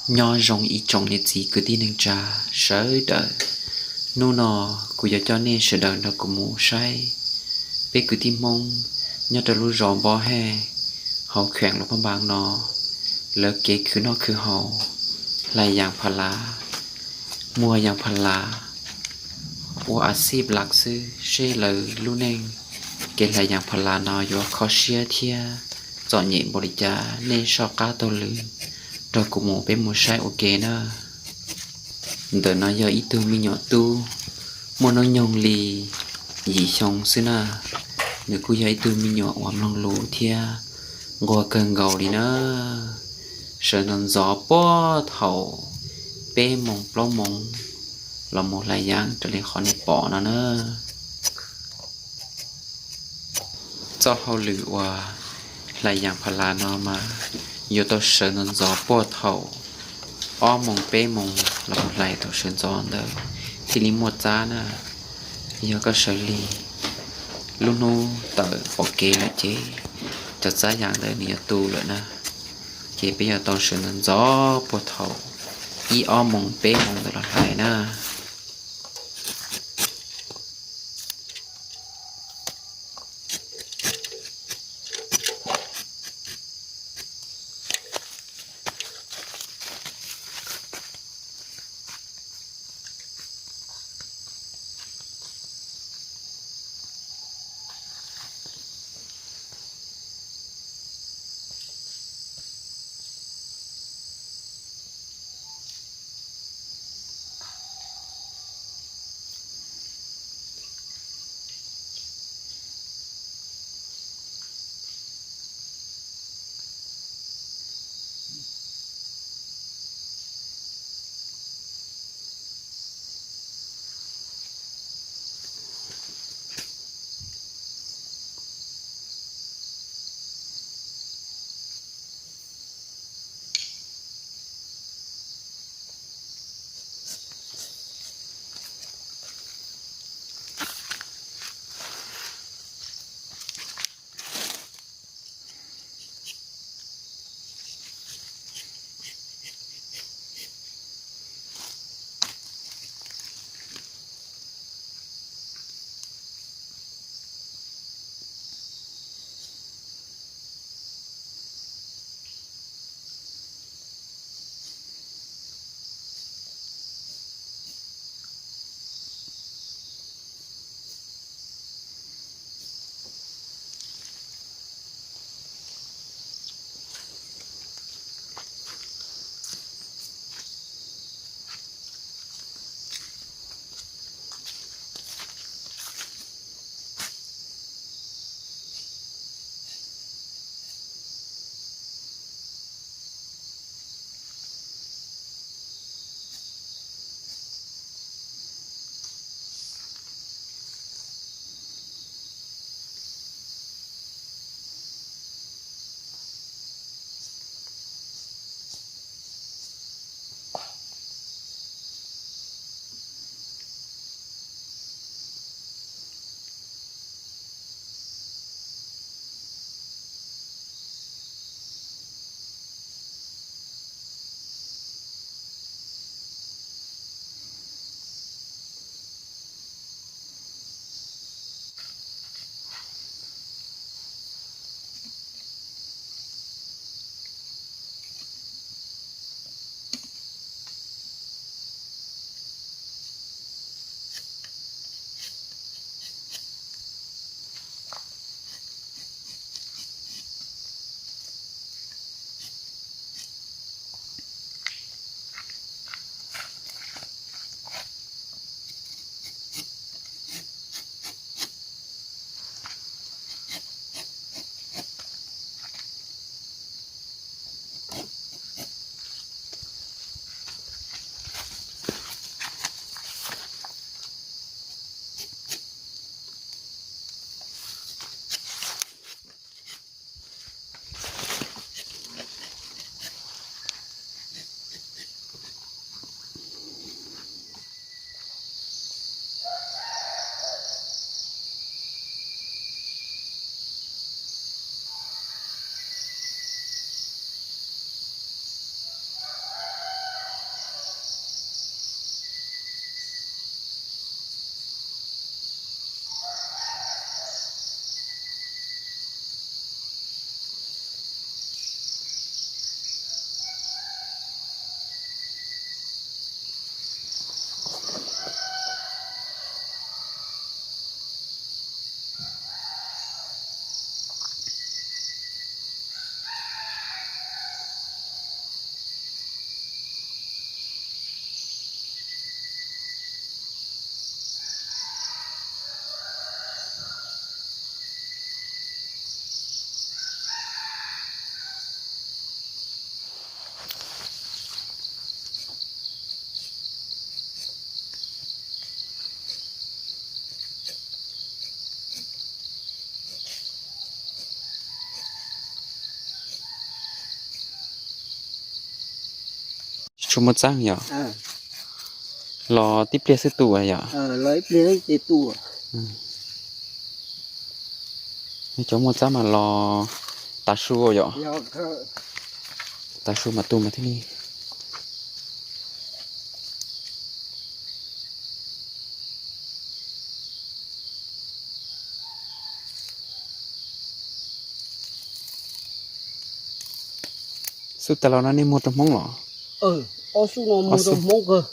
Nyob zoo ib tsoom niam txiv kwv tij neej tsa sawv daws. Hnub no kuv yuav coj nej sawv daws nrog kuv mus saib peb kwv tij Hmoob nyob rau lub zos Npob Hej hauv kheem Luam Phab Npaas no, lawv kev khwv noj khwv haus, hlais yaas pha lav, muag yaas pha lav, ua a xij lam xwb, seb lawv lub neej kev hlais yaas pha lav no yuav kho siab thiab txom nyem npaum li cas. Nej soj qab taug lw nrog kuv mus, peb mus saib ua ke na. Ntawm no yog ib tug me nyuam tub muaj hnub nyoog li yim xyoo xwb na. Nws kuj yog ib tug me nyuam uas mloog lus thiab nquag kawg nkaus li na. Sawv ntxov ntxov puag thaum peb moos plaub moos los mus hlais yaas raws li qhov nej pom no na. Txoj hauj lwm uas hlais yaas pha lav no mas yuav tau sawv ntxov ntxov puag thaum ob moos peb moos los mus hlais thaum sawv ntxov ntawd thiaj li muaj txab na. Yog koj sawv lig lub hnub tawm pom kev lawm ces cov txab yaas ntawd nws yuav tu lawm na. Ces peb yuav tau sawv ntxov ntxov puag thaum ib ob moos peb moos ntawd los hlais na. Tus muaj txaj yom. Los tib pliag xwb tu yom. Cov muaj txaj mas los tav su yom. Tav su mas tu mas thiaj li. Xub tas los no nej muag rau Hmoob los? Ob xub no muag rau Hmoob kawg.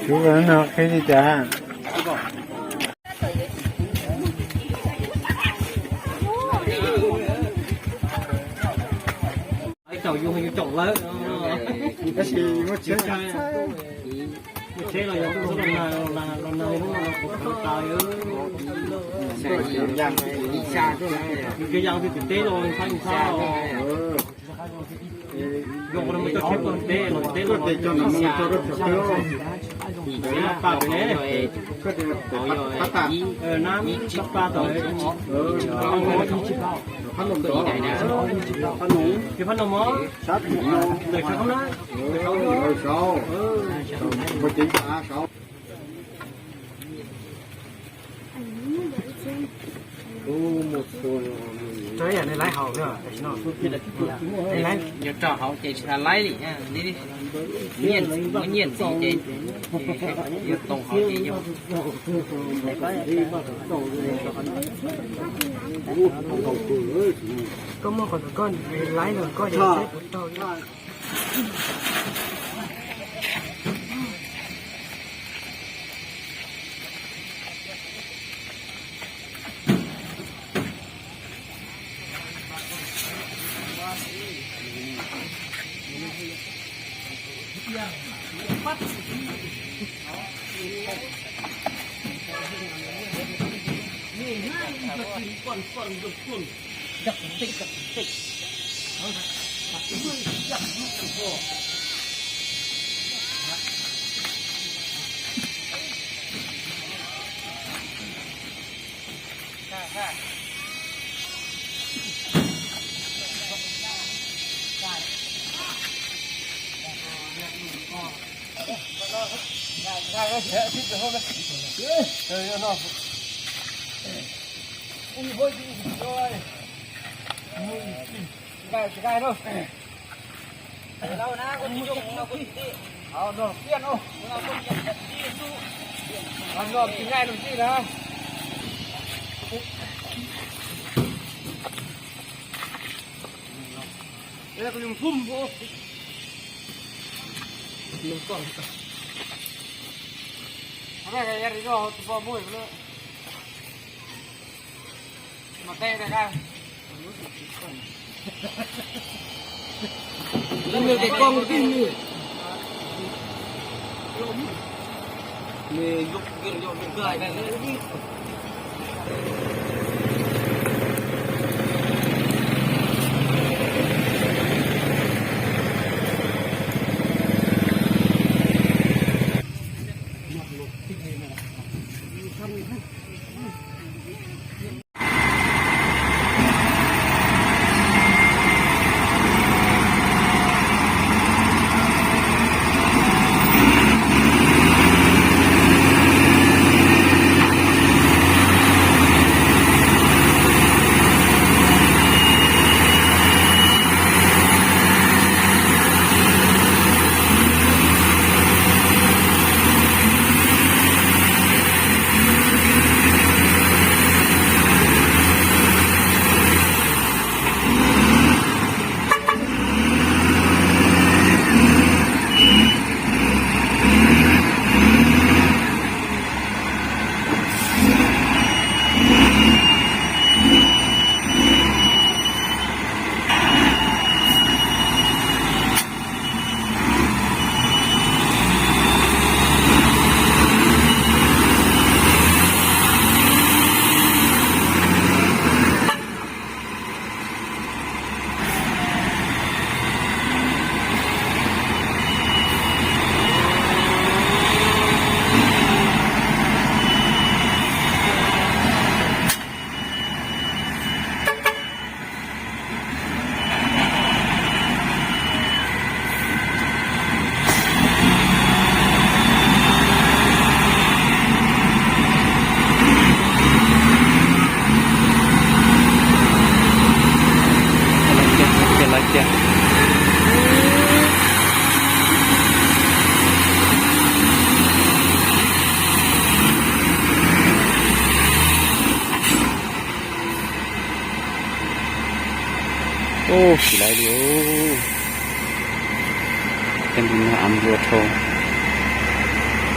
Kuv no qhib li cas? Tau yus yus caum lawm. Tab sis muaj tsheb, muaj tsheb los yog los na los na los na los kuv khaws tas. Yus kev yas twg tim teb los txhab yus txhab. Yog ua no mus coj tsheb puag teb los teb los ces coj no mus coj rau txhua teb. Teb los pab pem ne. Pab tas na, pab tas tau. Phab no, phab no mog. Ntawm sab no na. Ntawm sab, ua cev a sab. Tso ib yam li laib hauv, tam sim no. Yuav tso hauv ces tsis tas laib li, muab nyiaj ntxiv ces yuav too hauv ces yog. Koj muaj qhov ntawd koj laib no koj ces seb puas tau. Ub, tsis laib li. Tej ntu no av nplua dhau,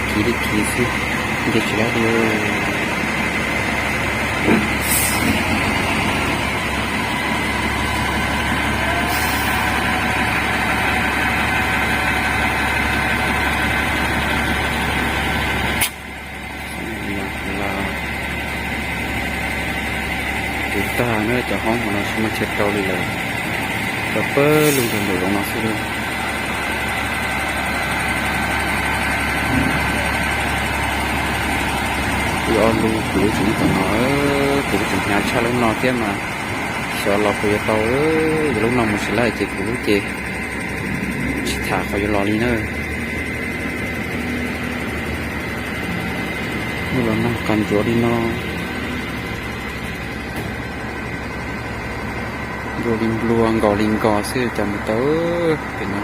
kiv li kiv xwb, nce tsis laib li. Tag na, cov hoob hauv no tsis muaj chaw rau li lawm, rau pawg lug nrog nraum zoov no xwb lauj. Kuv ob lub, kuv lub tseem nyob tom no, kuv lub tseem hnyav tshaj lub no thiab mas, xyov los puas yuav tau, yog lub no mus tsis laij ces kuv lub ces tsis tham qhov yuav los li na. Muaj los nag qas ntsuav li no, nplua li nplua, nkos li nkos xwb cas mus tau pem no.